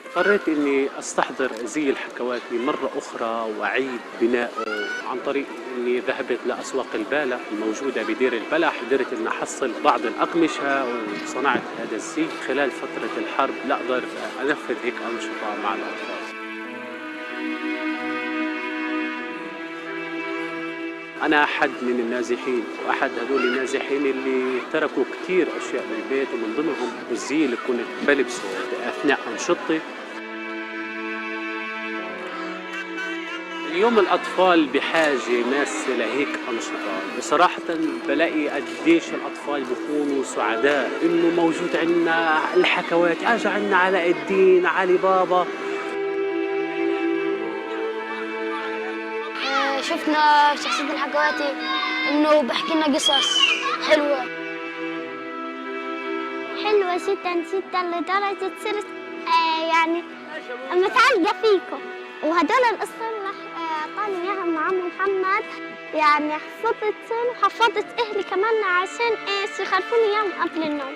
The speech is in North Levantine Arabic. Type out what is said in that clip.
اضطريت إني أستحضر زي الحكواتي مرة أخرى وأعيد بنائه عن طريق إني ذهبت لأسواق البالة الموجودة بدير البلح. قدرت إني أحصل بعض الأقمشة وصنعت هذا الزي خلال فترة الحرب لأقدر أنفذ هيك أنشطة مع الأطفال. أنا أحد من النازحين، وأحد هدول النازحين اللي تركوا كثير أشياء بالبيت، ومن ضمنهم الزي اللي كنت بلبسه أثناء أنشطتي. اليوم الأطفال بحاجة ماسة لهيك أنشطة. بصراحة بلاقي قديش الأطفال بيكونوا سعداء إنه موجود عندنا الحكوات، أجا عندنا علاء الدين، علي بابا. شفنا شخصية الحكواتي إنه بحكي لنا قصص حلوة حلوة جدا جدا، لدرجة صرت يعني متعلقة فيكم. وهدول القصة اللي أعطاني إياها عمو محمد، يعني حفظتهم وحفظت أهلي كمان عشان إيش يخرفوني إياهم قبل النوم.